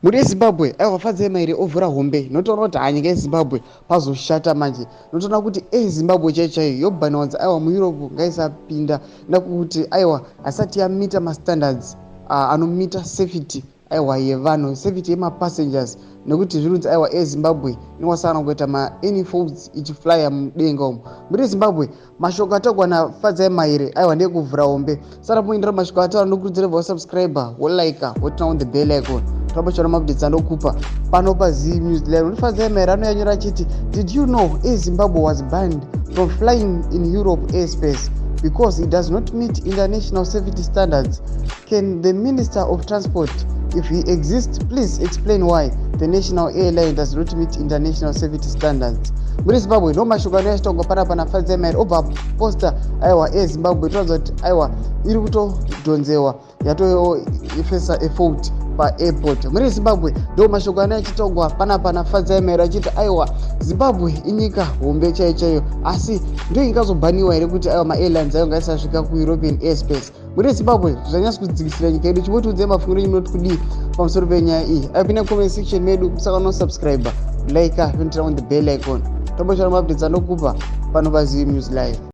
Mhuri yeZimbabwe, aiwa, Fadzai Mahere ovhura hombe. Notoona kuti hanyika yeZimbabwe pazoshata manje. Notoona kuti eZimbabwe chaiyo chaiyo yobhaniwa kunzi aiwa, muEurope ngaisapinda, nekuti aiwa, hasati yameeta mastandards anomeeta safety, aiwa, yevanhu, safety yemapassengers, nekuti zviri kunzi aiwa, eZimbabwe inowasangana kuita maany faults ichiflya mudenga umo. Mhuri yeZimbabwe, mashoko atagwa naFadzai Mahere aiwa ndekuvhura hombe. Sara muindira mashoko ataura, nokurudzira wasubscribe, wolike, woturn on the bell icon, tobochona maupdates andokupa pano paZ News Live. Fadzai Mahere anoyanyora achiti, "Did you know Air Zimbabwe was banned from flying in Europe airspace because it does not meet international safety standards? Can the Minister of Transport, if he exists, please explain why the national airline does not meet international safety standards?" Muri Zimbabwe, ndo mashoko anoyachitongwa panapa naFadzai Mahere. Obva posta aiwa eZimbabwe, toratidza kuti aiwa, iri kutodhonzewa, yatofacer afault paairport. Muri Zimbabwe, ndo mashoko ano achitongwa panapa naFadzai Mahere, achiti aiwa, Zimbabwe inyika hombe chaiyo chaiyo, asi ndo ingazobhaniwa here kuti aiwa, maairlines ayo ngaisasvika kuEuropean airspace? Muri Zimbabwe, zvanyatsi kudzikisira nyika yedu. Chimbotiudzai mafungiro enyu, munoti kudii pamusoro penyaya iyi? Aipinda comment section medu, musakanosuscribe, like, turn on the bell icon, tombochana maupdates anokupa pano paZ News Live.